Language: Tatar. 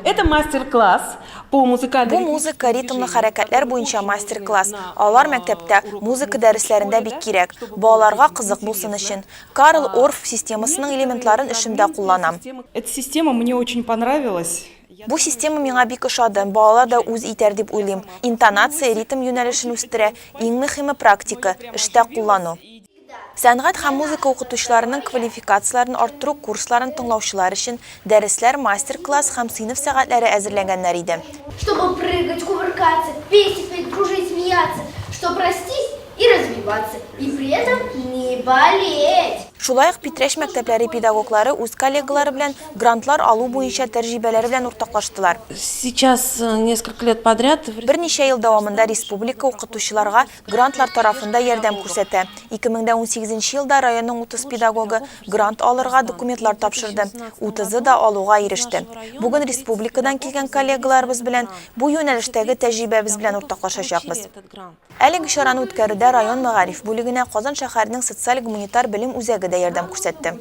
Это мастер-класс по музыкально Бу музыка, ритмлы хәрәкәтләр буенча мастер-класс. Алар мәктәптә, музыка дәресләрендә бик кирәк. Балаларга кызык булсын өчен. Карл Орф системасының элементларын эшемдә кулланам. Эта система мне очень понравилась. Бу система миңа бик ошады, балалар да үз итәр дип уйлыйм. Интонация, ритм юнәлешен үстерә, иң мөхиме практика, эштә куллану. Сәнгать һәм музыка укытучыларының квалификацияләрен арттыру курсларын тыңлаучылар өчен дәресләр, мастер-класс һәм сыйныф сәгатьләре әзерләгәннәр иде. Чтобы прыгать, кувыркаться, песни петь, дружить, смеяться, чтоб расти и развиваться, и при этом не болеть. Шулай ук Питрәч мәктәпләре педагоглары үз коллегалары белән грантлар алу буенча тәрҗибәләре белән уртаклаштылар. Сейчас несколько лет подряд. Берничә ел дәвамында республика укытучыларга грантлар тарафында ярдәм күрсәтә. 2018 нче елда районның 30 педагогы грант алырга документлар тапшырды, утызы да алуга иреште. Бүген республикадан килгән коллегаларыбыз белән бу юнәлештәге тәҗрибәбез белән уртаклашачакбыз. Әлеге чараны үткәрүдә район мәгариф бүлегенә Казан шәһәренең социаль-гуманитар белем үзәге дә ярдәм күрсәтте.